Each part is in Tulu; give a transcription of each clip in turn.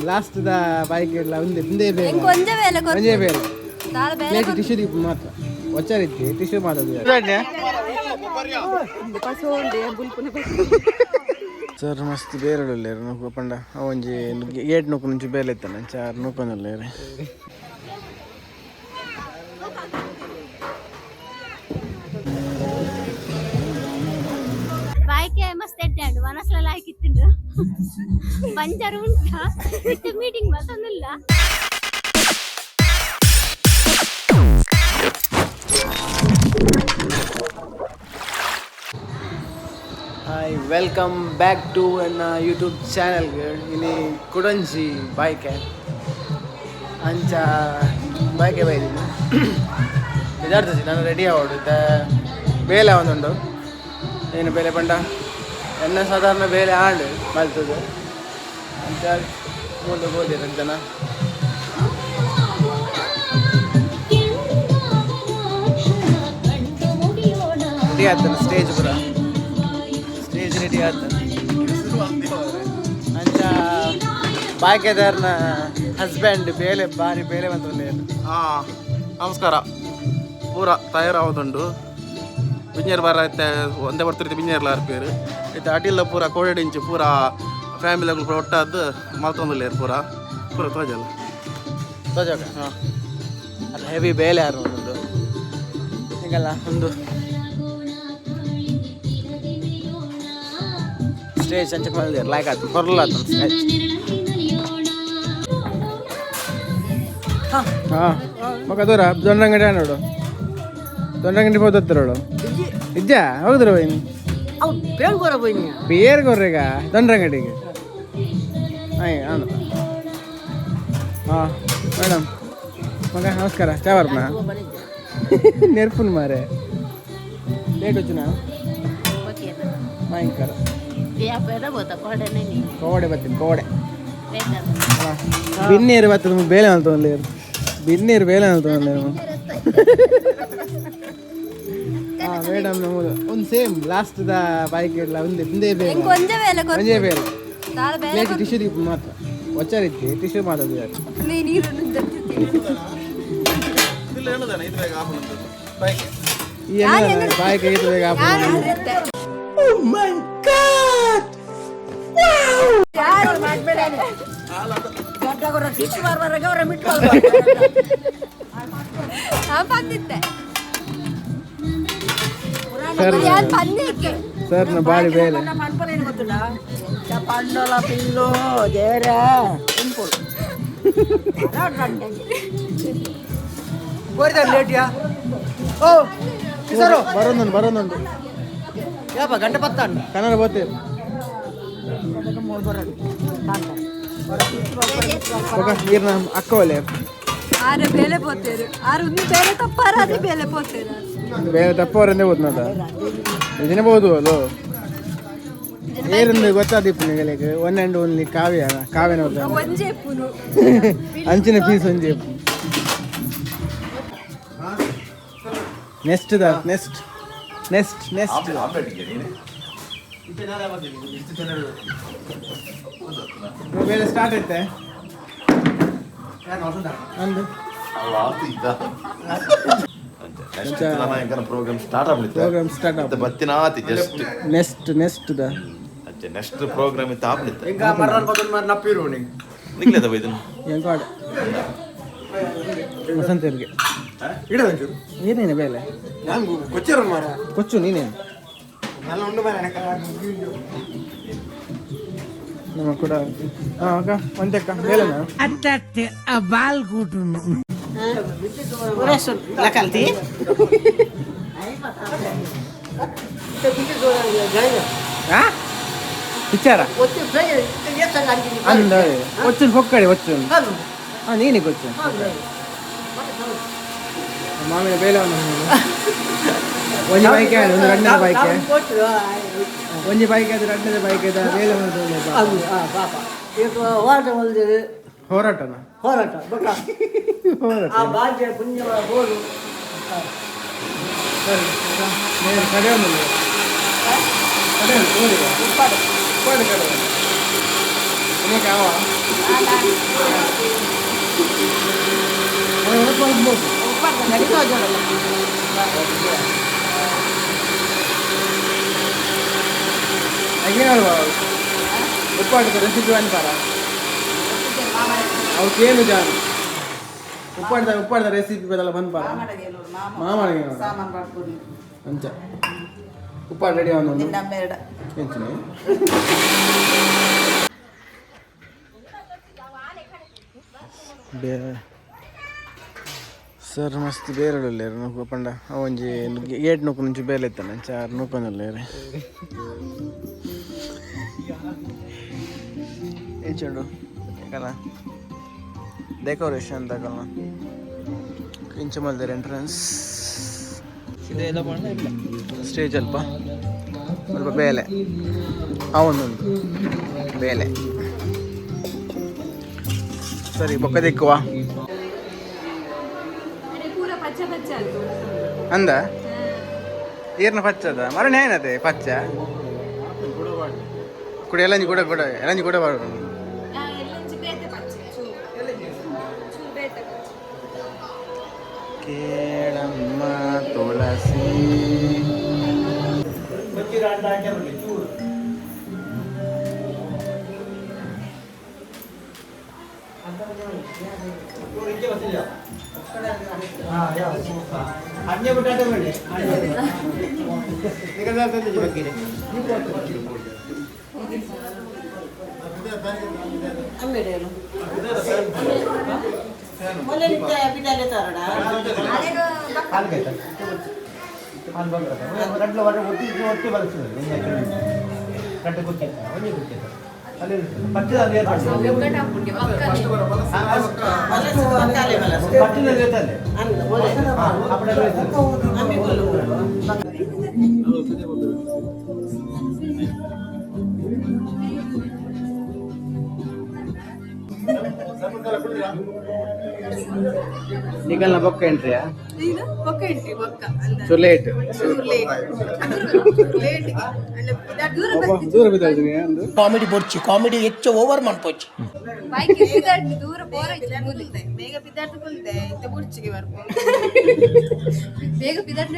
ಲಾಸ್ಟ್ ದ ಬೈಕ್ ಇಲ್ಲ ಒಂದೇ ಒಂದೇ ಬೇಲೆ. ಎಂಕ್ ಒಂಜೆ ಬೇಲೆ ಕೊರ್ಪು. ಒಂಜೇ ಬೇಲೆ. ದಾಲ ಬೇಲೆ. ಪ್ಲೇಟ್ ಟಿಶ್ಯೂ ದೀಪ ಮಾತ್ರ ಒಚ್ಚಾರಿತ್ತಿ ಟಿಶ್ಯೂ ಮಾಡೋದು. ಸರ್ ಮಸ್ತ್ ಬೇರೆ ಉಲ್ಲೇರು ನೂಕು ಪಂಡ ಒಂಜಿ ಗೇಟ್ ನೂಕು ಮುಂಚೆ ಬೇಲೆ ಇತ್ತಾನೆ ಚಾರ್ ನೂಕೊಂದುಲ್ಲೇರು. ಬಾಯ್ಕೆ ಮಸ್ತ್ ಎಡ್ಡೆ ಉಂಡು ಮನಸ್ಸೆಲ್ಲ ಹಾಕಿತ್ತಿಂಡು ಬಂಜಾರು ಉಂಟಾ ಇತ್ತೆ ಮೀಟಿಂಗ್ ಮತ್ತೊಂದಿಲ್ಲ. ಹಾಯ್, welcome back to ನನ್ನ ಯೂಟ್ಯೂಬ್ ಚಾನಲ್ಗೆ. ಇಲ್ಲಿ ಕುಡಂಜಿ ಬಾಯ್ಕೆ ಅಂಚ ಬಾಯ್ಕೆ ಬೈದಿನಿ ಯದಾರ್ಥಿ ನಾನು ರೆಡಿ ಆವಡು. ಇತ್ತೆ ಬೇಲೆ ಒಂದುಂಡು. ಏನು ಬೇಲೆ ಪಂಡ ಎನ್ನ ಸಾಧಾರಣ ಬೇಲೆ ಆಂಡ್ ಮಲ್ತದು ಅಂಚ ಮೂಲು ಗೋದಿರ ಜನ. ರೆಡಿ ಆಗ್ತಾನೆ ಸ್ಟೇಜ್ ಪೂರ, ಸ್ಟೇಜ್ ರೆಡಿ ಆಗ್ತಾನೆ. ಅಂಚ ಬಾಯ್ಕೆದಾರ್ನ ಹಸ್ಬೆಂಡ್ ಬೇಲೆ ಬಾರಿ ಬೇಲೆ ಬಂತು. ನಮಸ್ಕಾರ. ಪೂರ ತಯಾರಾವದುಂಡು. ಬಿಂಜರ್ ಬಾರ ಇತ್ತೆ ಒಂದೇ ಬರ್ತಿರ್ತಿ ಬಿಂಜರ್ಲ ಅರ್ಪೇರು. ಇತ್ತೆ ಅಟಿಲ್ಲ ಪೂರ ಕೋಡೆಡ್ ಇಂಚು ಪೂರ ಫ್ಯಾಮಿಲಿ ಪೂರ ಒಟ್ಟಾದ್ದು ಮಲ್ತೊಂದುಲ್ಲೇರು ಪೂರ ಪೂರ ತೋಜಲ್ಲ. ತೋಜಕ. ಹಾಂ, ಅದು ಹೆವಿ ಬೇಲೆ ಯಾರು ಒಂದೊಂದು ಹಿಂಗಲ್ಲ ಒಂದು ಸ್ಟೇಜ್ ಅಂಚಕ್ಕೆ ಬಂದಿದ್ದಾರೆ. ಲೈಕ್ ಆಯ್ತು, ಕೊರಲ ಆಯ್ತು ಸ್ಟೇಜ್. ಹಾಂ, ಮಗ ದೂರ ದೊಂಡಂಗಡಿ ನೋಡು, ದೊಂಡಂಗಡಿ ಹೋದತ್ತಿರೋಳು ಇದ್ಯಾ ಹೋಗಿದ್ರು ಬೈನಿ. ಬೇರೆ ಕೊರ್ರಿಗ ದೊಂಡ್ರಂಗಡಿಗೆ. ಆಯ್ ಅವನು. ಹಾಂ ಮೇಡಮ್, ಮಗ ನಮಸ್ಕಾರ. ಚಾ ಬರ್ಪನಾ? ನೆರ್ಪುನ್ ಮಾರೆ, ಲೇಟ್ వచ్చిన ಭಯಂಕರ ಕೋಡೆ ಬರ್ತೀನಿ ಕೋಡೆ. ಬಿನ್ನೀರು ಬರ್ತದೆ ಬೇಲೆ ಮಲ್ತೊಂದು, ಬಿನ್ನೀರು ಬೇಲೆ ಮಲ್ತೊಂದು. ಹಾಂ ಮೇಡಮ್, ನಮ್ಮದು ಒಂದು ಸೇಮ್ ಲಾಸ್ಟ್ the bike ಇಲ್ಲ ಒಂದೇ ಒಂದೇ ಬೇಲೆ. ಎಂಕ್ ಒಂಜೆ ಬೇಲೆ ಕೊರ್ಪು. ಒಂಜೇ ಬೇಲೆ. ದಾಲ ಬೇಲೆ. ಪ್ಲೇಟ್ ಟಿಶ್ಯೂ ದೀಪ ಮಾತ್ರ ಒಚ್ಚಾರಿತ್ತಿ ಟಿಶ್ಯೂ ಮಾಡೋದು ಯಾರು. ನೀರು ದತ್ತಿತ್ತಿ. ಇಲ್ಲ ಹೇಳುದಾನೆ ಇದು ಬೇಗ ಆಪುನಂತ ಬೈಕ್. ಈ ಬಾಯ್ಕೆ ಇದು ಬೇಗ ಹಾಪುನ. ಆ ಬಂದಿತ್ತೆ. ಸರ್. ಯಾರು ಪನ್ನೇಕೆ. ಸರ್ ನ ಬಾರಿ ಬೇಲೆ. పండుల పిల్లు జేరా ಬರೋದುಂಡು ಬರೋದುಂಡು. గంట పత్తాను. ಕನ್ನಡ ಬೋತೆ. ఒక ನೀರ್ನ ಅಕ್ಕ ಒಲೆ. ಆರೆ ಬೇಲೆ ಪೋತೇರು ಆರು ಒಂದು ಬೇಲೆ ತಪ್ಪಾರ ಅದೇ ಬೇಲೆ ಪೋತೇರು. ಬೇರೆ ತಪ್ಪವರಿಂದ ಹೋದ್ನದ ನಿಜನೇ ಬೋದು ಅಲ್ಲೋ ಏರಿಂದ ಗೊತ್ತಾದಿಪ್ಪು ನಿಗಲಿಗೆ. ಒನ್ ಆ್ಯಂಡ್ ಓನ್ಲಿ ಕಾವ್ಯ ಕಾವ್ಯನ. ಒಂಜೆ ಪುನು. ಅಂಚಿನ ಪೀಸ್ ಒಂಜಿ next the next next next. ಬೇರೆ ಸ್ಟಾರ್ಟ್ ಐತೆ ಅಂದು. ಪ್ರೋಗ್ರಾಮ್ ಸ್ಟಾರ್ಟ್ ಆಗ್ಬಿಡುತ್ತೆ. Program start. ಮತ್ತೆ ಬತ್ತಿನಾತಿ ಜಸ್ಟ್. Next next the. ಅಚ್ಚೆ next program ಇತ್ತು ಆಗ್ಬಿಡುತ್ತೆ. ఇంకా మర్రాన్ పదం మరి నప్పిరు. ನಿಗ್ಲೇದ ಇದನ್ನು. ಎಂಕಾಡ್ ವಸಂತರಿಗೆ ಏನೇನು ಬೇಲೆ. ನಾನು ಕೊಚ್ಚಿರ ಮಾರ. ಕೊಚ್ಚು ನೀನೇನು. నల్ల ఉండు మరి. ನಮ್ಮ ಕೂಡ. ಹಾಂ ಅಕ್ಕ, ಒಂದಕ್ಕ ಬೇಲೆನಾ? లకల్తి. ಹಾಂ ವಿಚಾರ ಅಂದ ಒಚ್ಚು ಹೊಕ್ಕಡೆ ಒಚ್ಚು. ಹಾಂ ನೀನೇ ಕೊಚ್ಚು ಮಾಮಿನ ಬೇಲೆ. ಒಂದು ಒಂಜಿ ಬೈಕ್ ಆಯ್ತು, ಒಂದು ರಡ್ಡದ ಬೈಕ್, ಒಂಜಿ ಬೈಕ್ ಆಯ್ತು, ರಡ್ಡದ ಬೈಕ್ ಆಯ್ತು ಬೇಲೆ ಒಂದು. ಪಾಪ ಹೋರಾಟ. ಹೋರಾಟನ. ಹೋರಾಟ. ಹೋರಾಟ. ಆ ಭಾಗ್ಯ ಪುಣ್ಯ ಬೋಲು. ಸರಿ ನೇರ ಕಡೆ ಒಂದು ಕಡೆ ಒಂದು ಊರಿಗೆ. ಉಪ್ಪಾಡು ಕಡೆ ಒಂದು. ಕಾವ ಅಯ್ಯೋ ಉಪ್ಪಾಟದ ರೆಸಿಪಿ ಅನ್ಪಾರ ಅವಕ್ಕೆ ಏನು ಜಾನು ಉಪ್ಪಾಡ್ದ ಉಪ್ಪಾಡ್ದ ರೆಸಿಪಿ ಬದಲ ಬಂದ್ಪಾರ ಮಾಮನಿಗೆ ಸಾಮಾನು ಮಾಡ್ಕೊಂಡು ಅಂಚ ಉಪ್ಪಾಡು ರೆಡಿ ಅವನು ನಿನ್ನ ಎಂಚಿನ ಸರ್ ಮಸ್ತ್ ಬೇರೆ ನೂಕು ಪಂಡ ಒಂಜಿ ಗೇಟ್ ನೂಕು ಮುಂಚೆ ಬೇಲೆ ಇತ್ತಾನೆ ಚಾರ್ ನೂಕೊಂದುಲ್ಲೇರು ಎಂಚುಂಡು ಕಲ ಡೆಕೋರೇಷನ್ ತಗಲ್ಲ ಇಂಚ ಮಲ್ದೇರ್ ಎಂಟ್ರೆನ್ಸ್ ಸ್ಟೇಜ್ ಅಲ್ಪ ಸ್ವಲ್ಪ ಬೇಲೆ ಅವನೊಂದು ಬೇಲೆ ಸರಿ ಬೊಕ್ಕ ದಿಕ್ಕುವ ಪೂರ ಪಚ್ಚ ಪಚ್ಚ ಆಯ್ತು. ಅಂದ ಏರ್ನ ಪಚ್ಚದ ಮರಣ ಏನದೆ ಪಚ್ಚ ಕುಡಿ ಎಲ್ಲಂಜಿ ಕೂಡ ಕೂಡ ಎಲ್ಲಂಜಿ ಕೂಡ ಬಾರು. ಎಲ್ಲಂಜಿ ಬೇತೆ ಪಚ್ಚೆ ಚೂರು ಚೂರು ಬೇತೆ ಪಚ್ಚೆ. ಕೇಳಮ್ಮ ತುಳಸಿ. ನಿಗಲ್ನ ಬೊಕ್ಕ ಎಂಟ್ರಿಯಾ? ಬೊಕ್ಕ ಎಂಟ್ರಿ ಬೊಕ್ಕ. ಸೊ ಲೇಟ್. ಲೇಟ್. ದೂರ ಬಿದ್ದಾಯ್ತು ಅಂದು. ಕಾಮಿಡಿ ಬೊರ್ಚಿ ಕಾಮಿಡಿ ಹೆಚ್ಚು ಓವರ್ ಮನ್ಪೊಚ್ಚಿ. ಬೈಕ್ ಬಿದ್ದಾಡ್ದು ದೂರ ಪೋರ ಮೂಲಿ. ಬೇಗ ಬಿದ್ದಾಡ್ದು ಕುಲ್ದೆ ಇಂತ ಬುಡ್ಚಿಗೆ ಬರ್ಬೋದು. ಬೇಗ ಬಿದ್ದಾಡ್ನ.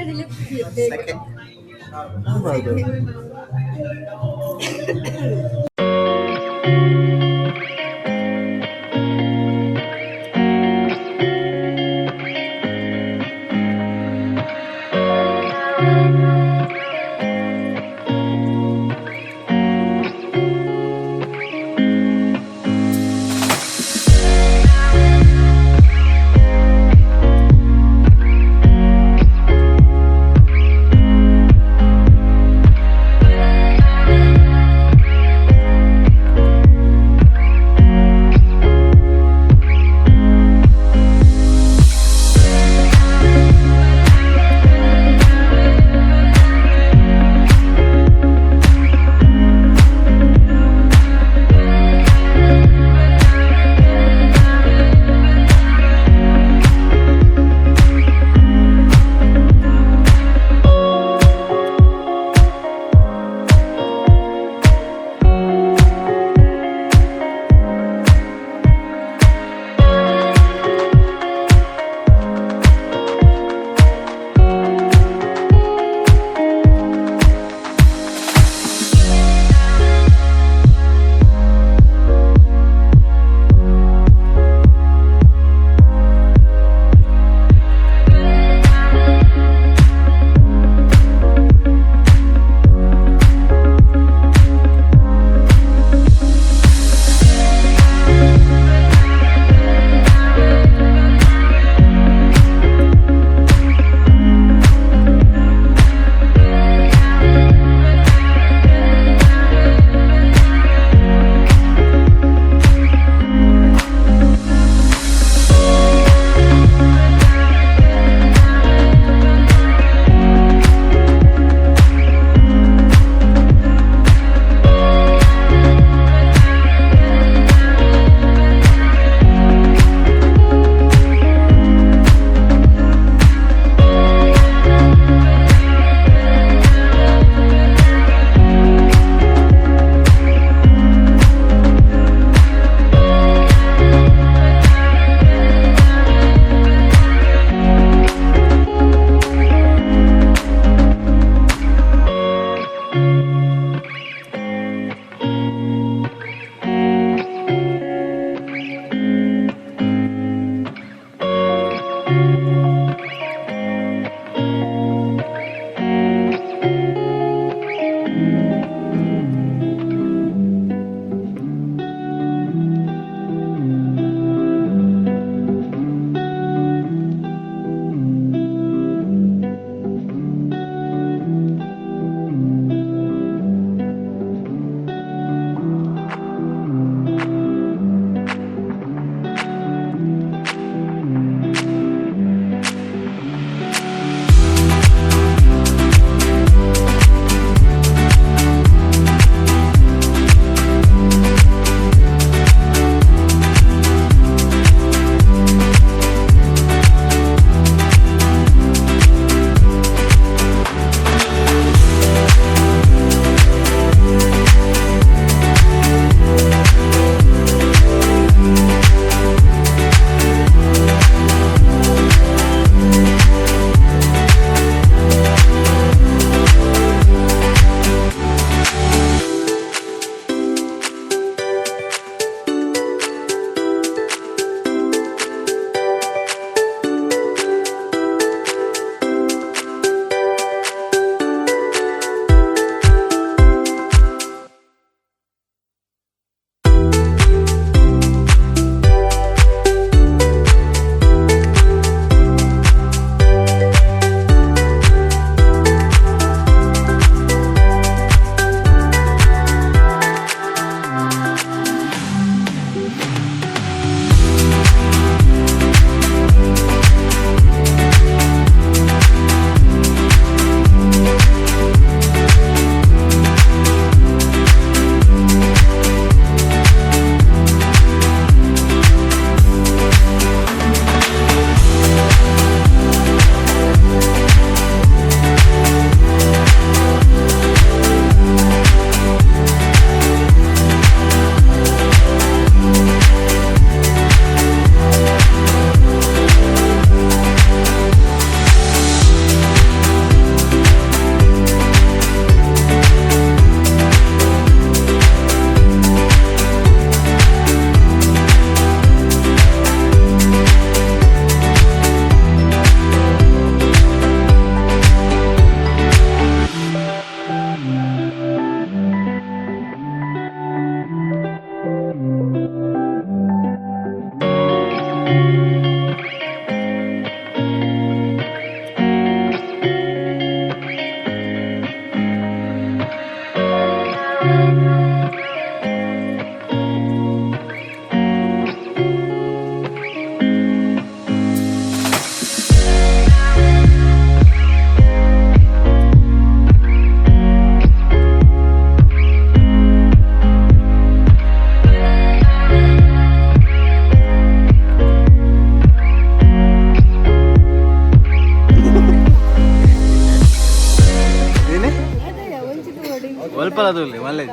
ಏಪಲದಲ್ಲಿ ಮಲ್ಲೆ.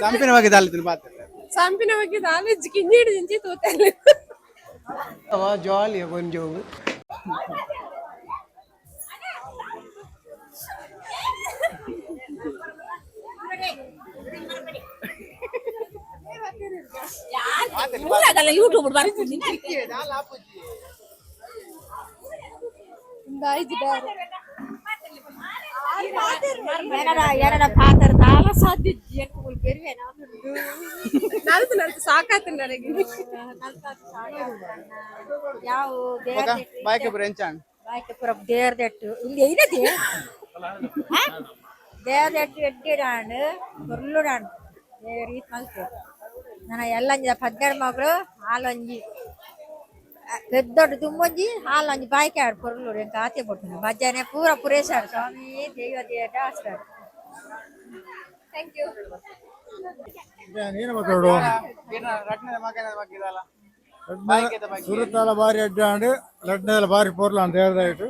ಸಂಪಿನ ಬಗ್ಗೆ ದಾಲಿತಿನ ಪಾತ್ರ. ಸಂಪಿನ ಬಗ್ಗೆ ದಾಲೇಜ್ ಕಿಂಜಿಡಿ ದಿಂಚಿ ತೂತಲ್ಲ. ಜಾಲಿ ಕೊಂಚ. ಯೂಟ್ಯೂಬ್ ಬರ್ತೀನಿ. ಎರಡ ಪಾತ್ರ ತಾಳ ಸಾಧ್ಯ. ನಲ್ತು ನಲ್ತು ಸಾಕಾಯ್ತು ನನಗೆ. ಯಾವ ಬಾಯ್ಕೆ ಬ್ರೆಂಚಾಂಡ್. ಬಾಯ್ಕೆ ಪೂರ ದೇರ್ದೆಟ್ಟು ಇಲ್ಲಿ ಏನದೆ ದೇರ್ದೆಟ್ಟು ಎಡ್ಡಿಡಾಂಡ್ ಬೊರ್ಲುಡಾಂಡ್ ದೇವರ್ ಈತ್ ಮಲ್ತೆ. ನನ್ನ ಎಲ್ಲಂಜಿ 12 ಮಗಳು ಹಾಲೊಂಜಿ ಪೆದ್ದೊಡ್ಡು ತುಂಬೊಂಜಿ ಹಾಲೊಂಜಿ ಬಾಯ್ಕೆ ಆಡ್ ಪೊರ್ಲುಡು. ಎಂಕ್ ಆತೆ ಪೊಟ್ಟುನು ಭಜನೆ ಪೂರ ಪುರೇಸಾಡು ಸ್ವಾಮಿ ದೈವ ದೇಟ ಆಸ್ರಾಡು. Thank you. ರಡ್ಡನೇ ಮಗನ ಬಗ್ಗೆ ಇದಲ್ಲ. ಸುರುತಾಲ ಬಾರಿ ಅಡ್ಡಾಂಡ್, ಲಡ್ನದಲ್ಲ ಬಾರಿ ಪೋರ್ಲ ಅಂತ ಹೇಳ್ದಾಯ್ತು.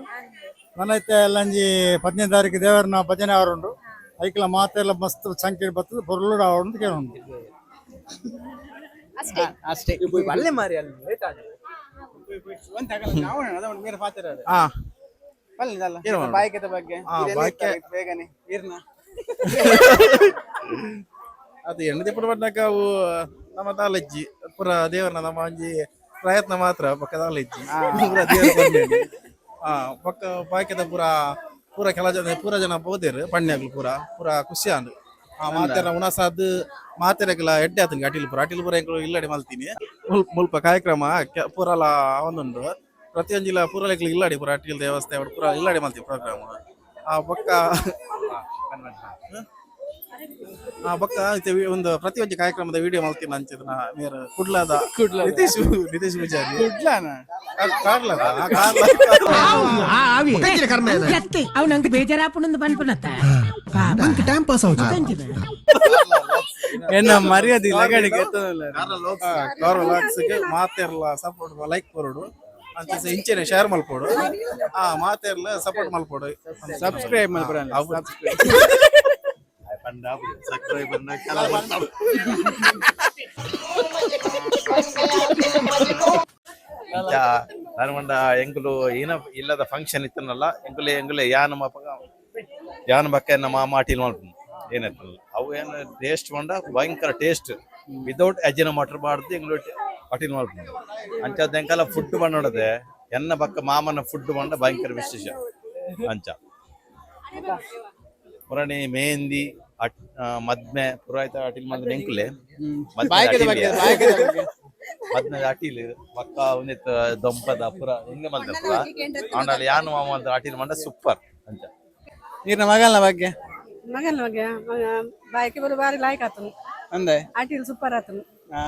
ಮನೈತೆ ಎಲ್ಲಂಜಿ 15 ತಾರೀಕು ದೇವರನ್ನ ಭಜನೆ ಅವರುಂಡು. ಐಕ್ಲ ಮಾತೆಲ್ಲ ಮಸ್ತ್ ಸಂಖ್ಯೆ ಬರ್ತದೆ, ಪೊರ್ಲುಡು ಅವರುಂಡು ಕೇಳುಂಡು. ಅಷ್ಟೇ. ಅಷ್ಟೇ, ಅಲ್ಲೇ ಮಾರಿ ಅಲ್ಲಿ ಲೇಟ್ ಆಗಿದೆ. ಮೇರೆ ಪಾತ್ರ. ಹಾ. ಪಲ್ಲಿದಲ್ಲ. ಏನು ಮಾಡೋದು? ಬಾಯ್ಕೆದ ಬಗ್ಗೆ. ಹಾ, ಬಾಯ್ಕೆ. ಬೇಗನೆ ಇರ್ನ. ಅದು ಎಣ್ಣೆ ತಿಪ್ಪು ಪಡ್ನಾಕ ಅವು ನಮ್ಮ ತಾಲಜ್ಜಿ ಪೂರ ದೇವರನ್ನ ನಮ್ಮ ಒಂಜಿ ಪ್ರಯತ್ನ ಮಾತ್ರ. ಪಕ್ಕ ತಾಲಜ್ಜಿ ಪೂರ ದೇವರ ಬಂದೇನೆ. ಹಾ, ಪಕ್ಕ ಬಾಯ್ಕೆದ ಪೂರ ಪೂರ ಕೆಲ ಜನ ಪೂರ ಜನ ಪೋದೇರು ಪಣ್ಯಾಗ್ಲು ಪೂರ ಪೂರ ಖುಷಿ ಆಂಡ್. ಆ ಮಾತೆರ ಉಣಸಾದ್ ಮಾತೆರೆಗ್ಲ ಎಡ್ಡೆ ಆತನಿಗೆ ಅಟಿಲ್ ಪೂರ ಅಟಿಲ್ ಪೂರ ಎಂಕುಲು ಇಲ್ಲಡೆ ಮಲ್ತೀನಿ. ಮುಲ್ಪ ಕಾರ್ಯಕ್ರಮ ಪೂರಲ ಒಂದುಂಡು. ಪ್ರತಿಯೊಂಜಿಲ ಪೂರ ಇಲ್ಲಾಡಿ ಪೂರ ಅಟಿಲ್ ದೇವಸ್ಥಾನ ಪೂರ ಇಲ್ಲಾಡಿ ಮಲ್ತೀವಿ ಪ್ರೋಗ್ರಾಮ್. ಆ ಬೊಕ್ಕ ಆ ಬೊಕ್ಕ ಇತ್ತೆ ಒಂದು ಪ್ರತಿಯೊಂಜಿ ಕಾರ್ಯಕ್ರಮದ ವಿಡಿಯೋ ಮಲ್ತೀನಿ ಅಂಚಿನ ಮೇರ್ ಕುಡ್ಲದ ನಿತೀಶ್ ನಿತೀಶ್ ಪೂಜಾರಿ. ಕುಡ್ಲಾನ? ಕಾರ್ಲದ ಆ ಕಾರ್ಲ. ಅವ್ ನಂಗೆ ಬೇಜಾರಾಪುಣಂದು ಪನ್ಪುನತ್ತ. ಟೈಮ್ ಪಾಸ್ ಆಗುತ್ತೆ. ಎನ್ನ ಮರ್ಯಾದೆ ಲಗಡಿಗೆ ಎತ್ತದಲ್ಲ. ಕಾರ್ಲ ಲಾಕ್ಸ್ಗೆ ಮಾತೆರ್ಲ ಸಪೋರ್ಟ್ ಲೈಕ್ ಕೊರಡು ಅಂಚ ಇಂಚೆನೆ ಶೇರ್ ಮಲ್ಪೊಡು. ಆ ಮಾತೆರ್ಲ ಸಪೋರ್ಟ್ ಮಲ್ಪೊಡು. ಸಬ್ಸ್ಕ್ರೈಬ್ ಮಲ್ಪುರ. ಸಬ್ಸ್ಕ್ರೈಬ್. ದಾನಮಂಡ ಎಂಕುಲು ಏನ ಇಲ್ಲದ ಫಂಕ್ಷನ್ ಇತ್ತನಲ್ಲ ಎಂಕುಲೆ ಎಂಕುಲೆ ಯಾನ ಮಪಗ ಯಾನ ಬಕ್ಕ ನಮ್ಮ ಮಾಮ ಅಟೀಲ್ ಮಲ್ಪುನು ಏನಾಯ್ತಲ್ಲ ಅವು ಏನು ಟೇಸ್ಟ್ ಮಂಡ ಭಯಂಕರ ಟೇಸ್ಟ್ ವಿತೌಟ್ ಅಜಿನೋಮೋಟೋ ಬಾರ್ದು ಎಂಕುಲು ಅಟೀಲ್ ಮಲ್ಪುನು ಅಂಚ ಎಂಕಲ ಫುಡ್ ಬಂಡೋಡದೆ ಎನ್ನ ಬಕ್ಕ ಮಾಮನ ಫುಡ್ ಬಂಡ ಭಯಂಕರ ವಿಶೇಷ ಅಂಚ ಪುರಾಣಿ ಮೆಹಂದಿ ಅಟ್ ಮದ್ಮೆ ಪುರಾಯ್ತ ಅಟೀಲ್ ಮಲ್ದ ಎಂಕುಲೆ ಮದ್ಮೆ ಬಾಯ್ಕೆದ ಬಗ್ಗೆ ಅಟೀಲ್ ಬಾಯ್ಕೆದ ಬಗ್ಗೆ ಮದ್ಮೆ ಅಟೀಲ್ ಬಕ್ಕ ಒಂದಿತ್ತ ದೊಂಪದ ಪುರ ಹಿಂಗ ಮಲ್ದ ಪುರ ಆಂಡಲ ಯಾನು ಮಾಮ ಮಲ್ದ ಅಟೀಲ್ ಮಂಡ ಸೂಪರ್ ಅಂಚ ನೀರ್ನ ಮಗಲ್ನ ಬಗ್ಗೆ ಮಗನ ಬಗ್ಗೆ ಬಾಯ್ಕೆ ಬರೋ ಬಾರಿ ಲಾಯ್ಕ್ ಆತನು ಅಂದೆ ಅಟಿಲ್ ಸೂಪರ್ ಆತನು ಹಾ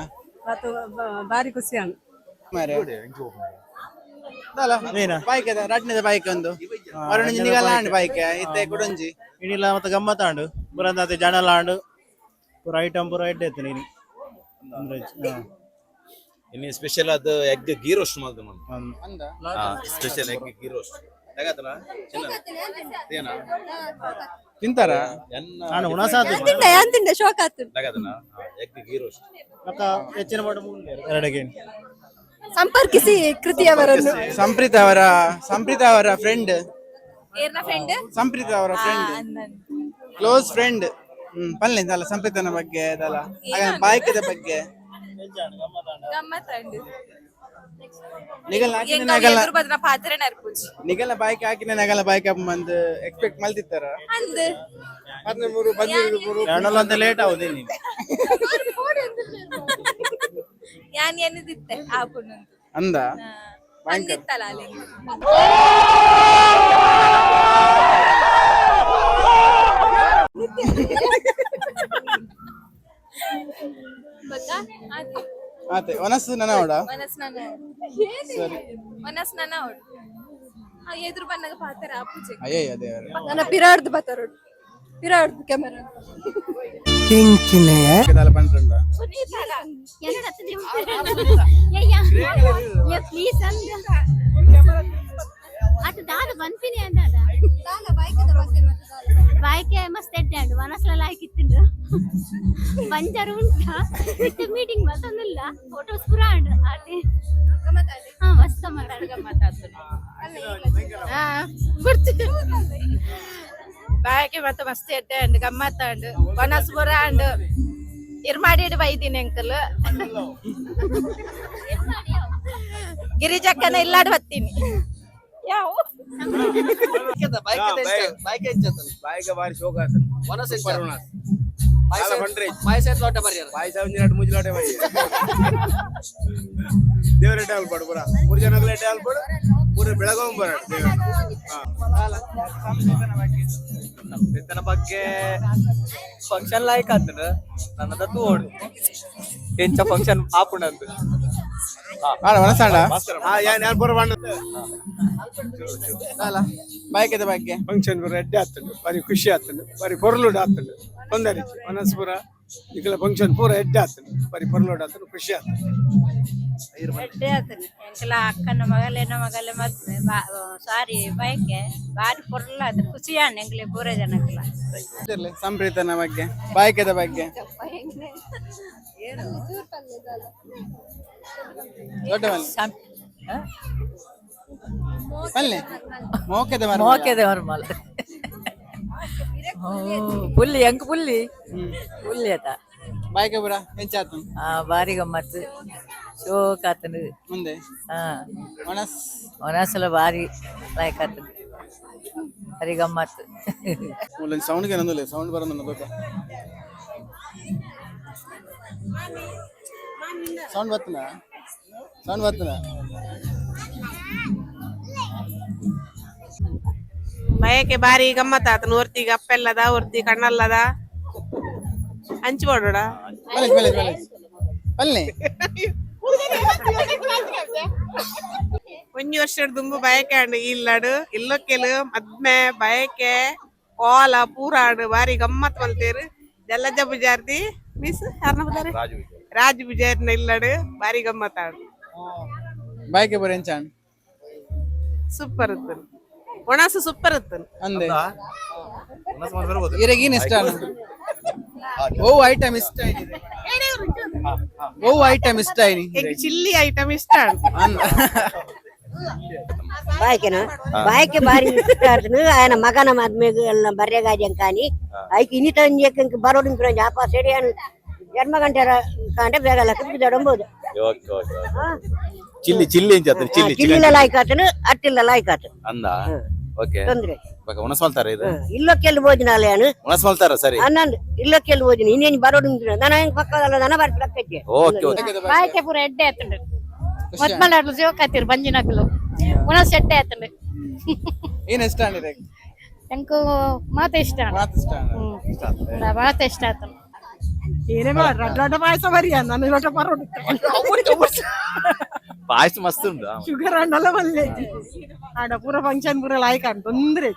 ಮತ್ತು ಬಾರಿ ಖುಷಿ ಆನು ಮಾರ್ರೆ. ದಾಲ ಬಾಯ್ಕೆದ ರಡ್ನೆದ ಬಾಯ್ಕೆ ಒಂದು ವರುಣಂಜಿ ನಿಗಲ ಆಂಡ್ ಬಾಯ್ಕೆ ಇತ್ತೆ ಕುಡೊಂಜಿ ಇನಿಲ ಮತ್ತೆ ಗಮ್ಮತ್ತಾಂಡು ಪುರಂದಾತೆ ಜನಲ ಆಂಡು ಪೂರ ಐಟಮ್ ಪೂರ ಎಡ್ಡೆ ಇತ್ತು ನೀನು ಇನ್ನು ಸ್ಪೆಷಲ್ ಅದು ಎಗ್ ಗೀ ರೋಸ್ಟ್ ಮಲ್ದ ಅಂದ special egg ghee roast ಹೇಗಾತನ ಚೆನ್ನ ತಿಂತಾರ ಎನ್ನ ನಾನು ಉಣಸಾತು ತಿಂಡೆ ಏನ್ ತಿಂಡೆ ಶೋಕ್ ಆತು ಲಗದನ ಎಗ್ ಗೀ ರೋಸ್ಟ್ ಮತ್ತ ಹೆಚ್ಚಿನ ಮಾಡ ಎರಡಗೆ ಸಂಪರ್ಕಿಸಿ ಕೃತಿಯವರನ್ನು ಸಂಪ್ರೀತ ಅವರ ಸಂಪ್ರೀತ ಅವರ ಫ್ರೆಂಡ್ ಏರ್ನ ಫ್ರೆಂಡ್ ಸಂಪ್ರೀತ ಅವರ friend close friend ಪಲ್ಲೆ ಅಲ್ಲ ಸಂಪ್ರೀತನ ಬಗ್ಗೆ ಅದಲ್ಲ ಹಾಗೆ ಬಾಯ್ಕೆದ ಬಗ್ಗೆ ಗಮ್ಮತ್ತಂಡು ನಿಗಲ್ ಹಾಕಿನ ನಗಲ ಬದ್ರ ಪಾತ್ರೆ ನರ್ಪುಜಿ ನಿಗಲ ಬಾಯ್ಕೆ ಹಾಕಿನ ನಗಲ ಬಾಯ್ಕೆ ಬಂದು ಎಕ್ಸ್ಪೆಕ್ಟ್ ಮಲ್ತಿತ್ತಾರ ಅಂದ್ ಎರಡಲ್ಲ ಅಂತ ಲೇಟ್ ಆಗುದೇ ನೀನು ಯಾನ್ ಎನ್ನದಿತ್ತೆ ಆಪುನಂತು ಅಂದ ಅಂದಿತ್ತಲ್ಲ ಅಲ್ಲಿ ಆತೆ ಒನಸ್ಸು ನನ್ನ ಅವಡ ಸರಿ ಮನಸ್ನ ಅವಳು ಎದುರು ಬಂದಾಗ ಪಾತ್ರ ಆಪುಜೆ ಅಯ್ಯಯ್ಯ ದೇವರೇ ನನ್ನ ಪಿರಾಡ್ದು ಬತ್ತಾರೋಡು ಪಿರಾಡ್ದು ಕ್ಯಾಮೆರಾ ಅದಲ್ಲ ಪಂಡ್ರಂಡ ಪ್ಲೀಸ್ ಅಂದ ಅటు ದಾದ ಬಂತೀನಿ ಅಂದ ಬಾಯ್ಕೆ ಮಸ್ತ್ ಎಡ್ಡೆ ಅಂಡು ಮನಸ್ಸಲ್ಲ ಹಾಕಿತ್ತಿಂಡು ಬಂಜಾರು ಉಂಟ ಇತ್ತೆ ಮೀಟಿಂಗ್ ಮತ್ತೊಂದಿಲ್ಲ ಫೋಟೋಸ್ ಪೂರ ಅಂಡು ಅದೇ ಹಾ ಮಸ್ತ್ ಬಾಯಕ್ಕೆ ಮತ್ತೆ ಮಸ್ತ್ ಎಡ್ಡೆ ಅಂಡು ಗಮ್ಮತ್ತ ಅಂಡು ವನಸ್ ಪೂರ ಅಂಡು ಇರ್ಮಾಡಿಡ್ ಬೈದಿನಿ ಅಂಕಲ್ ಗಿರಿಜಕ್ಕನ ಇಲ್ಲಾಡ್ ಬತ್ತೀನಿ ಯಾವ ಸಂಪ್ರೀತನ ಬಗ್ಗೆ ಫಂಕ್ಷನ್ ಲಾಯ್ಕ್ ಆತನ ನನ್ನದ ತೋಡು ಎಂಚ ಫಂಕ್ಷನ್ ಆಪುಣಂದು ಆಡ ಒನಸಾಂಡ ಅಲ್ಲ ಬಾಯ್ಕೆದ ಬಗ್ಗೆ ಫಂಕ್ಷನ್ ಪೂರ ಎಡ್ಡೆ ಆತಂಡು ಬಾರಿ ಖುಷಿ ಆತಂಡು ಬಾರಿ ಪೊರ್ಲುಡ್ ಆತಂಡು ತೊಂದರೆ ಮನಸ್ಸು ಪೂರ ಈಗಲ ಫಂಕ್ಷನ್ ಪೂರ ಎಡ್ಡೆ ಆತಂಡು ಬಾರಿ ಪೊರ್ಲುಡ್ ಆತಂಡು ಖುಷಿ ಆತಂಡು ಎಡ್ಡೆ ಆತನು ಎಂಕಲ ಅಕ್ಕನ ಮಗಲೇನ ಮಗಲೆ ಮದ್ವೆ ಸಾರಿ ಬೈಕೆ ಬಾರಿ ಪೊರ್ಲ ಆತನು ಖುಷಿ ಆನ್ ಎಂಕ್ಲೆ ಪೂರ ಜನಕ್ಲ ಇರ್ಲಿ, ಸಂಪ್ರೀತನ ಬಗ್ಗೆ ಬಾಯ್ಕೆದ ಬಗ್ಗೆ ದೊಡ್ಡ ಮನೆ ಪಲ್ಲೆ ಮೋಕೆದ ಮರ ಮೋಕೆದ ಮರ್ಮಲ್ ಪುಲ್ಲಿ ಎಂಕ್ ಪುಲ್ಲಿ ಪುಲ್ಲಿ ಆತ ಬಾಯ್ಕೆ ಪೂರ ಎಂಚಾತನ್ ಆ ಬಾರಿ ಗಮ್ಮತ್ತು ಶೋಕ್ ಆತನು ಮುಂದೆ ಹಾ ಒಣಸ್ ಒಣಸಲ ಬಾರಿ ಲೈಕ್ ಆತನು ಬಾರಿ ಗಮ್ಮತ್ತು ಮೂಲೊಂದು ಸೌಂಡ್ಗೆ ನಂದಿಲ್ಲ ಸೌಂಡ್ ಬರೋದು ಗೊತ್ತಾ ಸೌಂಡ್ ಬರ್ತದ ಸೌಂಡ್ ಬರ್ತದ ಬಯಕೆ ಬಾರಿ ಗಮ್ಮತ್ತ ಆತನು ಒರ್ತಿಗೆ ಅಪ್ಪೆಲ್ಲದ ಒರ್ತಿ ಕಣ್ಣಲ್ಲದ ಹಂಚಿ ಮಾಡೋಡ ಬಲೆ ಬಲೆ ಬಲೆ ಪಲ್ಲೆ ಒಂಜಿ ವರ್ಷ ದುಂಬು ಬಯಕೆ ಅಂಡು ಇಲ್ಲಡು ಇಲ್ಲೊಕ್ಕೆಲು ಮದ್ಮೆ ಬಯಕೆ ಕೋಲ ಪೂರ ಆಡು ಬಾರಿ ಗಮ್ಮತ್ ಮಲ್ತೇರು ಜಲ್ಲಜ ಪೂಜಾರ್ತಿ ಮಿಸ್ ಯಾರನ್ನ ಪೂಜಾರಿ ರಾಜು ಪೂಜಾರಿನ ಇಲ್ಲಡು ಬಾರಿ ಗಮ್ಮತ್ ಆಡು ಬಾಯ್ಕೆ ಬರ ಎಂಚಾನ್ ಸೂಪರ್ ಇತ್ತು ಒಣಸು ಸೂಪರ್ ಇತ್ತು ಅಂದೆ ಇರಗೀನ್ ಇಷ್ಟ ಓ ಐಟಮ್ ಇಷ್ಟ ಓ ಐಟಮ್ ಇಷ್ಟ ಐನಿ ಚಿಲ್ಲಿ ಐಟಮ್ ಇಷ್ಟ ಅಂದ ಬಾಯ್ಕೆನ ಬಾಯ್ಕೆ ಬಾರಿ ಇಷ್ಟ. ఆయన ಮಗನ ಮದ್ಮೆಗ್ ಎಲ್ಲ ಬರ್ರೆಗಾಜಿ ಅಂಕಾನಿ ಐಕ್ ಇನ್ನಿತ ಒಂಜಿ ಬರೋಡು ಒಂಜಿ ಆಪ ಸೆಡಿ ಜನ್ಮ ಗಂಟೆ ಕಾಂಡೆ ಬೇಗ ಲಕ್ಕ ಜಡಂಬೋದು. Okay okay. ಚಿಲ್ಲಿ ಚಿಲ್ಲಿ ಎಂಚ ಆತನ ಚಿಲ್ಲಿ? ಚಿಲ್ಲಿಲ ಲಾಯ್ಕ್ ಆತನು, ಅಟ್ಟಿಲ್ಲ ಲಾಯ್ಕ್ ಆತು. ಅಂದ ಓಕೆ. ತೊಂದ್ರೆ. ಬೊಕ ಉಣಸ್ ಮಲ್ತಾರ ಇದು? ಇಲ್ಲಕ್ಕೆಲ್ಲಿ ಭೋಜನ ಅಲ್ಲ. ಉಣಸ್ ಮಲ್ತಾರ ಸರಿ. ಅನ್ನಂದು ಇಲ್ಲಕ್ಕೆಲ್ಲಿ ಭೋಜನ ಇನ್ನೇನು ಬರೋಡು ದನ ಹೆಂಗ್ ಪಕ್ಕದಲ್ಲ ದನ ಬರ್ಲಕ್ಕಜ್ಜೆ. Okay okay. ಬಾಯ್ಕೆ ಪೂರ ಎಡ್ಡೆ ಆತುಂಡು. ಮೊದ್ಮಲಾಡ್ಲು ಜೋಕಾತಿರು ಬಂಜಿನಕುಲು ಉಣಸ್ ಎಡ್ಡೆ ಆತುಂಡು. ಏನ್ ಇಷ್ಟ ಅಂದಿದೆ? ಎಂಕು ಮಾತ ಇಷ್ಟ. ಮಾತು ಇಷ್ಟ. ಮಾತ ಇಷ್ಟ ಆತುಂಡು. ಏನೇ ರಡ್ಡ ಲೋಟ ಪಾಯಸ ಬರಿಯ ನಾನು ಲೋಟ ಪರೋಡು. ಪಾಯಸ ಮಸ್ತ್ ಉಂಟು. ಶುಗರ್ ಅಂಡಲ್ಲ ಮಲ್ಲೆ ಆಡ ಪೂರ ಫಂಕ್ಷನ್ ಪೂರ ಲಾಯ್ಕ್ ಅಂಡ್ ತೊಂದ್ರೆ.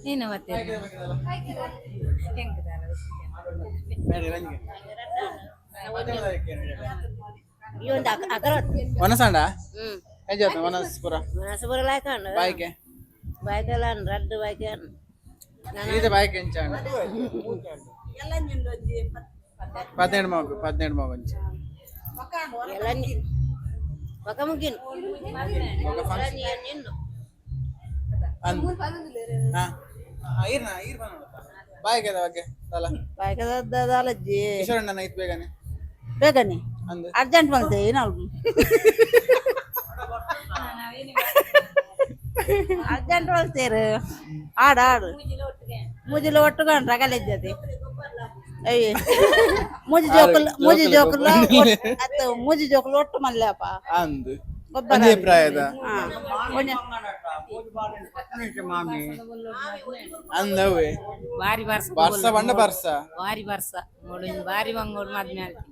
ನೀನು ಮತ್ತೆ ಈ ಒಂದು ಅಕರ. ವನಸಾಂಡ ಎಂಚ ಆತನ ವನಸ್ ಪೂರ? ಮನಸ್ಸು ಪೂರ ಲಾಯ್ಕ್ ಅಂಡ್. ಬಾಯ್ಕೆ? ಬಾಯ್ಕೆಲ್ಲ ರಡ್ಡು ಬಾಯ್ಕೆ. ಇದು ಬಾಯ್ಕೆ ಎಂಚ ಅಂಡ್? 17 ಮಗು, 17 ಮಗು ಅಂಚ. ಎಲ್ಲ ఒక ಮುಗಿನ್. ನಿನ್ನು. ಅಂದ್ ಹಾ ಈರ್ನ ಈರ್ ಬಂದ ಬಾಯ್ಕೆ ಬಗ್ಗೆ ದಲ. ದಾಲಜ್ಜಿ. ಕಿಶೋರಣ್ಣನ ಇತ್ತು ಬೇಗನೆ. ಬೇಗನೆ. ಅಂದ್. ಅರ್ಜೆಂಟ್ ಬಂತೆ ಏನಾದ್ರು ಅರ್ಜೆಂಟ್ ಬಲ್ತೇರು. ಆಡು ಆಡು ಮೂಜಿಲ ಒಟ್ಟುಕೊಂಡು ರಗಲೆಜ್ಜದೆ. ಅಯ್ಯ ಮೂಜಿ ಜೋಕುಲ್ ಮೂಜಿ ಜೋಕುಲ ಅತ್ತ ಮೂಜಿ ಜೋಕುಲು ಒಟ್ಟು ಮಲ್ಲೆಪ್ಪ. ಅಂದ್. ಗೊಬ್ಬರ. ಒಂಜಿ ಪ್ರಾಯದ. ಒಂಜಿ. ಅಂದವೇ. ಬಾರಿ ಬರ್ಸ. ಬರ್ಸ ಬಣ್ಣ ಬರ್ಸ. ಬಾರಿ ಬರ್ಸ ಮುಳು ಬಾರಿ ಬಂಗೋಡು ಮದ್ಮೆ ಆಲ್ತಿ.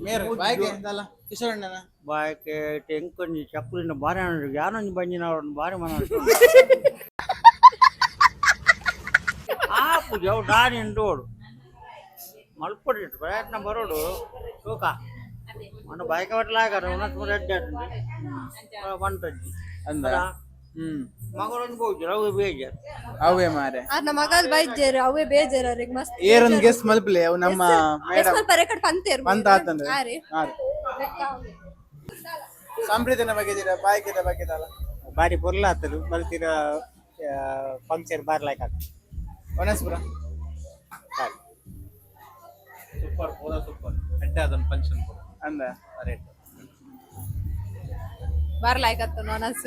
ಮೇರ್ ಬಾಯ್ಕೆ ದಲ ಕಿಶೋರಣ್ಣನ? ಬಾಯ್ಕೆ ಟೆಂಕೊಂಜಿ ಚಪ್ಪಲಿನ ಬಾರಿ ಯಾನೊಂಜಿ ಬಂಜಿನ ಬಾರಿ ಮನ ಆ ಪೂಜೆ ಅವು ದಾನಿ ಉಂಡೋಡು ಮಲ್ಪೊಡಿಟ್ಟು ಪ್ರಯತ್ನ ಬರೋಡು ತೂಕ మన బైక్ పెట్టలేక ఉన్నట్టు రెడ్డి వంటಜ್ಜಿ. ಅಂದ ಮಗಳೊಂದು ಹೋಗಿ ಅವು ಬೇಜಾರು. ಅವೇ ಮಾರೆ. ಆರ್ನ ಮಗಲ್ ಬೈಜೇರು ಅವೇ ಬೇಜಾರು ಅವ್ರಿಗೆ ಮಸ್ತ್. ಏರೊಂದು ಗೆಸ್ ಮಲ್ಪಲೆ ಅವು ನಮ್ಮ ಮೇಡಮ್. ಸ್ವಲ್ಪ ರೆಕಾರ್ಡ್ ಪಂತೇರು. ಪಂತ ಆತಂದ್ರೆ. ಆರೆ. ಸಂಪ್ರೀತಿನ ಬಗ್ಗೆ ಇದ್ದೀರಾ ಬಾಯ್ಕೆದ ಬಗ್ಗೆ ದಲ? ಬಾರಿ ಪೊರ್ಲ ಆಗ್ತದೆ ಮಲ್ತಿನ ಫಂಕ್ಷನ್ ಬಾರಿ ಲೈಕ್ ಆಗ್ತದೆ. ವನಸ್ಪುರ. ಸೂಪರ್ ಪೂರ ಸೂಪರ್ ಎಡ್ಡೆ ಅದನ್ನ ಫಂಕ್ಷನ್ ಪೂರ. ಅಂದ. ರೇಟ್. ಬಾರಿ ಲಾಯ್ಕ್ ಆತನು ಒನಸ್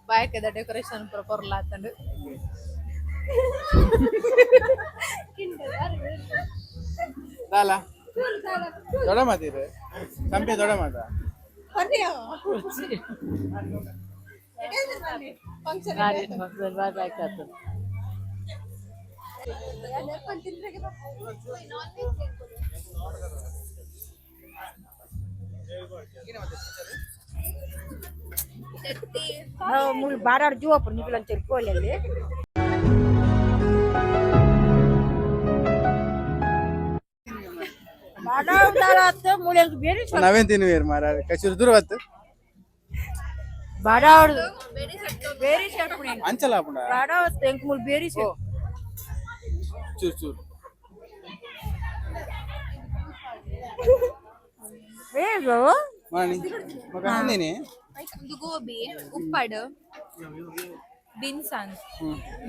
ಬಾಯ್ಕೆದ ಡೆಕೋರೇಷನ್ ಪೂರ ಪೊರ್ಲ ಆತಂಡು. ದಾಲ ದೊಡ್ಡ ಮಾತಿದೆ ಸಂಪೆ ದೊಡ್ಡ ಮಾತ. ಬಾರಿ ಬಾರಿ ಲಾಯ್ಕ್ ಆತದೆ. ಮೂರು ಬಾರಾಡು ಜೀವಪ್ಪ ನಿಗುಲಂಚೇರಿ ಕೋಲಲ್ಲಿ. ನಾವೇನ್ ತಿನ್ನುವೇರು ಮಾರ ಕಚೂರು ದೂರ ಬತ್ತು. ಬಡಾವಡು ಬೇರೆ. ಅಂಚಲ ಆಪುಂಡ. ಬಡಾವತ್ತು ಎಂಕ್ ಮೂಲು ಬೇರೆ. ಚೂರು ಚೂರು. ಮಾಣಿ ಮಗ ಅಂದಿನಿ. ಒಂದು ಗೋಬಿ ಉಪ್ಪಾಡು ಬೀನ್ಸ್ ಅಂತ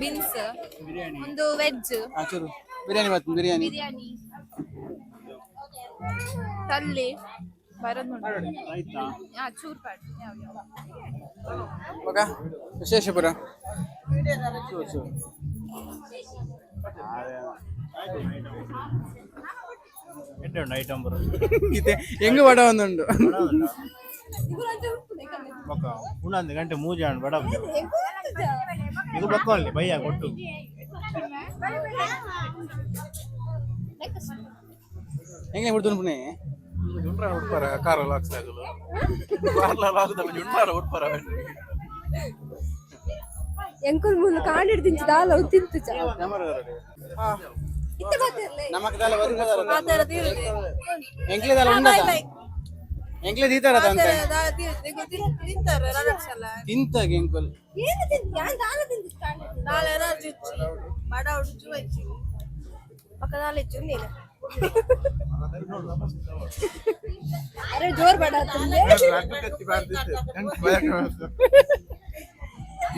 ಬೀನ್ಸ್ ಒಂದು ವೆಜ್. ಆ ಚೂರು ಬಿರಿಯಾನಿ ಬತ್ತು ಬಿರಿಯಾನಿ. ಬಿರಿಯಾನಿ ತಲ್ಲಿ ಬರೋದು ಹಾ ಚೂರು ಪಾಡ್. ಮಗ ವಿಶೇಷಪುರ ಚೂರು ಚೂರು. ಎಡ್ಡೆ ಉಂಟು ಐಟಮ್ ಪೂರ. ಇದೆ ಹೆಂಗ್ ಬಡ ಒಂದುಂಡು. ಬೊಕ ಉಣ್ಣೊಂದು ಗಂಟೆ ಮೂಜೆ ಉಂಡು ಬಡ ಇದು ಬೊಕ್ಕ ಬಯ್ಯ ಕೊಟ್ಟು. ಹೆಂಗೆ ಬಿಡ್ತು ಪುಣೆ. ಉಂಡ್ರ ಉಡ್ಪಾರ ಕಾರಲ್ಲಿ ಹಾಕ್ಸಾಗಲು ಕಾರ್ಲ ಹಾಕುದಲ್ಲ ಉಂಡ್ರ ಉಡ್ಪಾರ. ಎಂಕುಲ್ ಮುಲ್ಲು ಕಾಣಿಡ್ದಿಂಚ ದಾಲ ತಿಂತು ಚ. ಇತ್ತೆ ಮಾತಾಡ್ಲೆ. ನಮಕ್ ದಾಲ ಎಂಕ್ಲೆ ದಾಲ ಉಂಡದ ಎಂಕ್ಲೆ ದೀತಾರ ಅಂತ ತಿಂತ ಎಂಕುಲ್. ಏನು ತಿಂತ ಯಾನ್ ದಾಲ ತಿಂತು ಕಾಣಿಡ್ದು. ದಾಲ ಎನರ್ಜಿ ಬಡ ಉಡ್ಜು ವಚ್ಚಿ ಪಕ್ಕ ದಾಲ ಹೆಚ್ಚು ನೀನು. ಅರೆ ಜೋರ್ ಬೇಡ.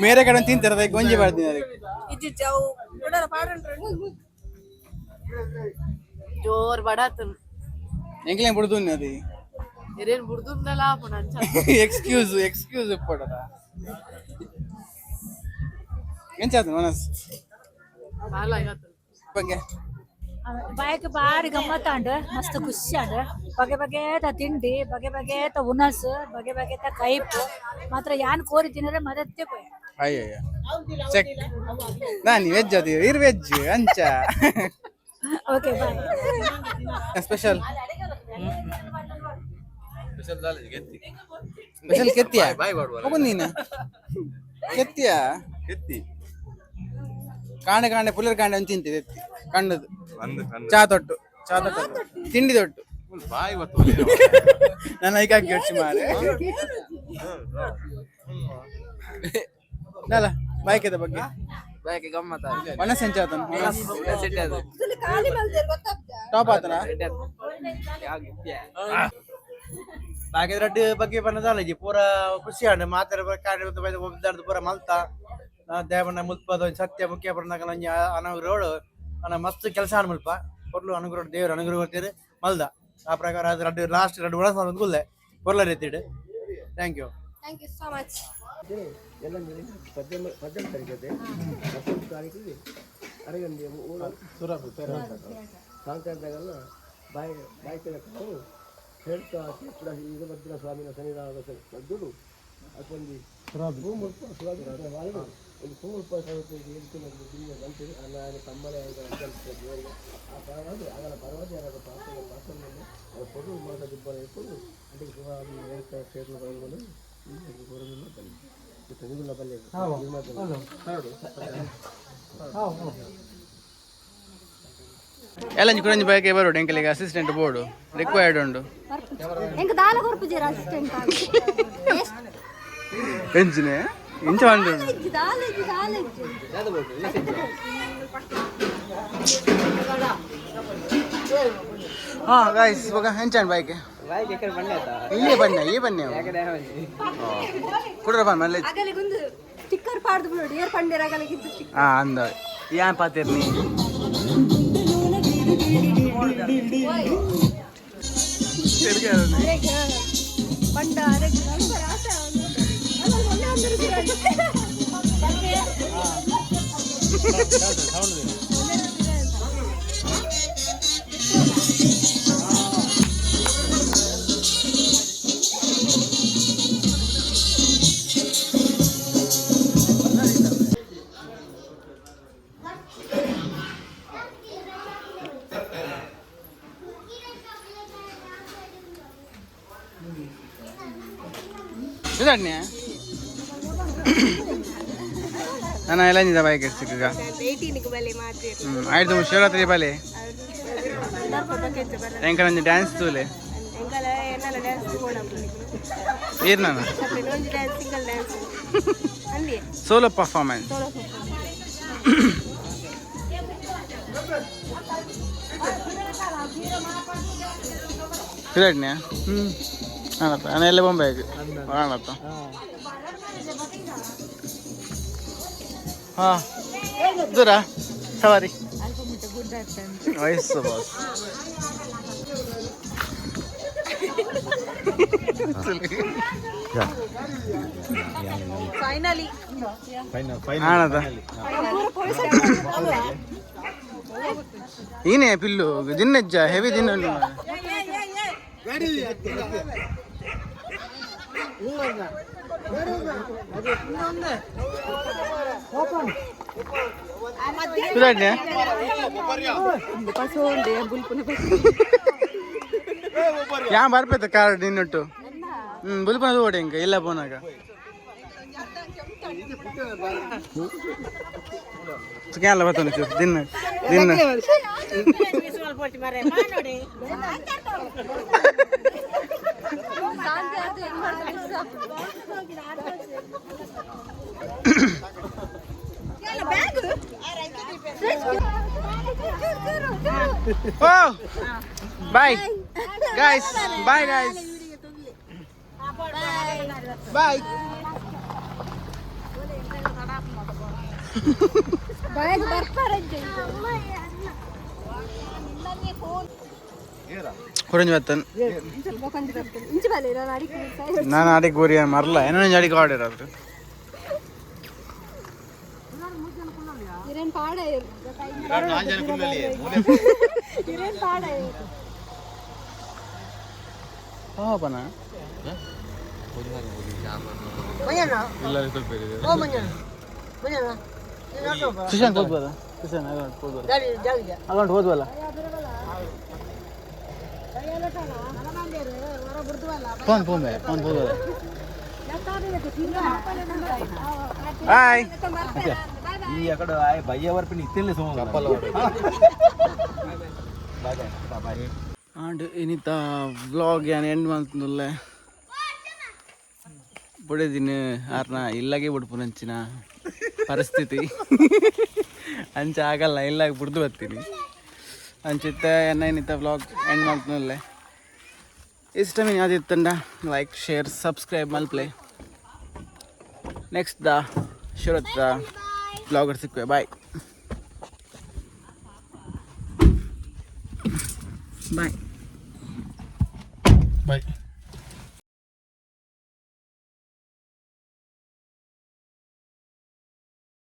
ಮೇರೆ ಕಡೆ ತಿಂತಾರೆ, ಅದಕ್ಕೆ ಒಂಜಿ ಬಾರ್ದಿನಿ ಅದಕ್ಕೆ. ಜೋರ್ ಬಡಾತನ್. ಎಂಕ್ಲೆ ಬುಡ್ದು ಅದು. ಎರೇನ್ ಬುಡ್ದುಂದಲ ಆಪುಂಡು ಅಂಚ. ಎಕ್ಸ್ಕ್ಯೂಸ್ ಎಕ್ಸ್ಕ್ಯೂಸ್ ಇಪ್ಪಡದ ಎಂಚಾತು ಮನಸ್? ಬಾಲ ಆಗತ್ತದ. ಬಗ್ಗೆ. ಬಾಯಕ್ಕೆ ಬಾರಿ ಗಮ್ಮತ್ತಾಂಡ್, ಮಸ್ತ್ ಖುಷಿ ಆಂಡ್. ಬಗೆ ಬಗೆತ ತಿಂಡಿ, ಬಗೆ ಬಗೆತ ಉನಸ್, ಬಗೆ ಬಗೆತ ಕೈಪು ಮಾತ್ರ ಯಾನ್ ಕೋರಿ ತಿನ್ನರೆ ಮದತ್ತೆ ಪೋಯ್. ಅಯ್ಯಯ್ಯ, ಚೆಕ್ ನಾನಿ ವೆಜ್ ಅದು ಇರ್ ವೆಜ್ ಅಂಚ. Okay, bye. Special special ಕೆತ್ತಿಯ ಹೋಗು ನೀನು ಕೆತ್ತಿಯ. ಕೆತ್ತಿ. ಕಾಂಡೆ ಕಾಂಡೆ ಪುಲ್ಲರ್ ಕಾಂಡೆ ಒಂದು ತಿಂತಿದೆ ಎತ್ತಿ ಕಣ್ಣದು ಚಾ ತೊಟ್ಟು, ಚಾ ತೊಟ್ಟು, ತಿಂಡಿ ತೊಟ್ಟು. ಬಾಯಿ ಬತ್ತು. ನಾನು ಐಕಾಕಿ ಯೋಚನೆ ಮಾರೆ ಅಲ್ಲ ಬಾಯ್ಕೆದ ಬಗ್ಗೆ. ಬಾಯ್ಕೆ ಗಮ್ಮತ್ತ. ಮನಸ್ಸು ಎಂಚಾತನ ಟಾಪ್ ಆತನ. ಬಾಕಿ ರಡ್ಡು ಬಗ್ಗೆ ಬಣ್ಣದಾಲಜಿ ಪೂರ ಖುಷಿ ಆಂಡ್ ಮಾತಾಡ ಕಾರ್ಯ ಪೂರ ಮಲ್ತ ದೇವನ ಮುಲ್ಪದ ಸತ್ಯ ಮುಖ್ಯ ಬಣ್ಣಕಲ ಅನುಗ್ರಹಗಳು ಅನ್ನ ಮಸ್ತ್ ಕೆಲಸ ಆನ್ ಮುಲ್ಪ ಕೊರ್ಲು ಅನುಗ್ರಹ ದೇವರು ಅನುಗ್ರಹ ಬರ್ತೀರಿ ಮಲ್ದ. ಆ ಪ್ರಕಾರ ಅದು ರಡ್ಡು ಲಾಸ್ಟ್ ರಡ್ಡು ಒಳಸ ಗುಲ್ಲೆ ಕೊರ್ಲ ರೀತಿಡ್. Thank you. Thank you so much. ಎಲ್ಲ 18 ತಾರೀಕು, 19 ತಾರೀಕಿಗೆ ಅರಗಂದಿ ಸಾಂಕ್ರಾಂತಿಯಾಗಲ್ಲ ಬಾಯಿ ಬಾಯಿ ಹೇಳ್ತಾ ವೀರಭದ್ರ ಸ್ವಾಮಿನ ಸನ್ನಿಧಾನದ ದುಡ್ಡು ಅಲ್ಪೊಂಜಿ ಪೂ ಮುಲ್ಪ ಸುರಾಬಿ ಒಂದು ಪೂ ಮುಲ್ಪ ಅನ್ನ ತಮ್ಮನೆ ಆ ಪರವಾಗಿ ಆಗಲ ಪರವಾಗಿ ಯಾರಾದ ಪಾತ್ರ ಪಾತ್ರವನ್ನು ಕೊಡು ಮಾತ ದಿಬ್ಬರ ಇಟ್ಕೊಂಡು ಅದಕ್ಕೆ ಸುರಾಬಿ ಹೇಳ್ತಾ ಸೇರ್ಲು ಬರಲು ಬಲ್ಲಿ ಬಲ್ಲಿ. ಎಲ್ಲ Kurunji bike ಬರೋಡು ಎಂಕಲಿಗೆ assistant board required ಉಂಡು. ಎಂಕ್ ದಾಲ ಕೊರ್ಪುಜೆರ್ ಅಸಿಸ್ಟೆಂಟ್? ಎಂಚಿನೆ ಇಂಚ ಉಂಡು. ದಾಲ ಇಜ್ಜಿ, ದಾಲ ಇಜ್ಜಿ. ಹಾ ಗಾಯ್ಸ್, ಇವಾಗ ಎಂಚಾಂಡ್ ಬೈಕ್? ಇಲ್ಲೇ ಬನ್ನಿ, ಈ ಬನ್ನಿ ಕುಡ್ರ ಬಾ ಮಲ್ಲೆ. ಅಗಲಿಗೊಂದು ಸ್ಟಿಕ್ಕರ್ ಪಾಡ್ದು ಬಿಡು, ಏರ್ ಪಂಡೇರ್ ಅಗಲಿಗಿದ್ದು ಸ್ಟಿಕ್ಕರ್. ಹಾ ಅಂದ ಯಾನ್ ಪಾತಿರ್ನಿ. ಪಂಡ ಅರೆಗ್ ಆಸೆ ಅಲ್ಲ ಮೊನ್ನೆ ಅಂದ್ರೆ. ಇದಾಡ್ನ್ಯಾ ನಾನು ಎಲ್ಲ ಬೈಕ್ ಸಿಕ್ಕ. 18ಗೆ ಬಲೆ ಮಾತ್ರ. ಹ್ಮ್ ಆಯ್ತು, ಶಿವರಾತ್ರಿ ಬಲೆ ಎಂಕಲ ಒಂಜಿ ಡ್ಯಾನ್ಸ್ ತೂಲೆ. ಎಂಕಲ ಎನ್ನಲ ಡ್ಯಾನ್ಸ್ ಏರ್ ನಾನು ಒಂಜಿ ಡ್ಯಾನ್ಸ್, ಸಿಂಗಲ್ ಡ್ಯಾನ್ಸ್ ಅಂದಿ. Solo performance. ಇದಾಡ್ನ್ಯಾ ಹ್ಮ್ ಆನತ್ತ ಅಣ್ಣ ಎಲ್ಲ ಬೊಂಬೆಗ್ ಆನತ್ತ. ಹಾ ದೂರ ಸವಾರಿ ವಯಸ್ಸು ಬಾಸ್. ಫೈನಲಿ. ಆನದ ಏನೇ ಪಿಲ್ಲು ದಿನ್ನೆಜ್ಜ ಹೆವಿ ದಿನ. ಪಿದಾಡ್ನ್ಯಾ ಯಾ ಬರ್ಪೈತೆ ಕಾರ್ ನಿನ್ನೊಟ್ಟು. ಹ್ಮ್ ಬುಲ್ಪನ ಓಡಿ ಇಂಕ ಇಲ್ಲ ಪೋನಾಗ ಸುಖ ಬರ್ತದೆ ದಿನ ದಿನ. ಓ bye guys, bye guys, bye. Kurunji ಬತ್ತನ್ ನಾನು ಅಡಿಗೆ ಗೋರಿಯ ಮರಲ ಏನೋ ಅಡಿಗೆ ಆಡಿರ ಪಾಪನ. ಸುಶಾಂತ್ ಹೋದ್ಬೋದ? ಸುಶಾಂತ್ ಹೋದ್ಬೋದ? ಅಕೌಂಟ್ ಹೋದ್ವಲ್ಲ. ಫೋನ್ ಫೋನ್ ಫೋನ್ ಹೋದ್ವಲ್ಲ. ಬಾಯ್. ಈ ಅಕಡೆ ಬಯ್ಯ ವರ್ಪಿನ ಇತ್ತಿಲ್ಲ. ಆಂಡ್ ಇನಿತ ವ್ಲಾಗ್ ಯಾನ್ ಎಂಡ್ ಮಲ್ತುಂದುಲ್ಲೆ. ಬುಡೆದಿನ ಆರ್ನ ಇಲ್ಲಾಗೆ ಬುಡ್ಪುನಂಚಿನ ಪರಿಸ್ಥಿತಿ ಅಂಚ ಆಗಲ್ಲ, ಇಲ್ಲಾಗ ಬುಡ್ದು ಬರ್ತೀನಿ ಅಂಚಿತ್ತ. ಎನ್ನ ಇನ್ನಿತ ವ್ಲಾಗ್ ಎಂಡ್ ಮಲ್ತುಂದುಲ್ಲೆ. ಇಷ್ಟ ಮೀನ್ ಯಾವ್ದಿತ್ತಂಡ ಲೈಕ್, ಶೇರ್, ಸಬ್ಸ್ಕ್ರೈಬ್ ಮಲ್ಪ್ಲೆ. ನೆಕ್ಸ್ಟ್ the ಶುರತ್ತ ಬ್ಲಾಗರ್ ಸಿಕ್ಕುವೆ. Bye bye. ಬಾಯ್.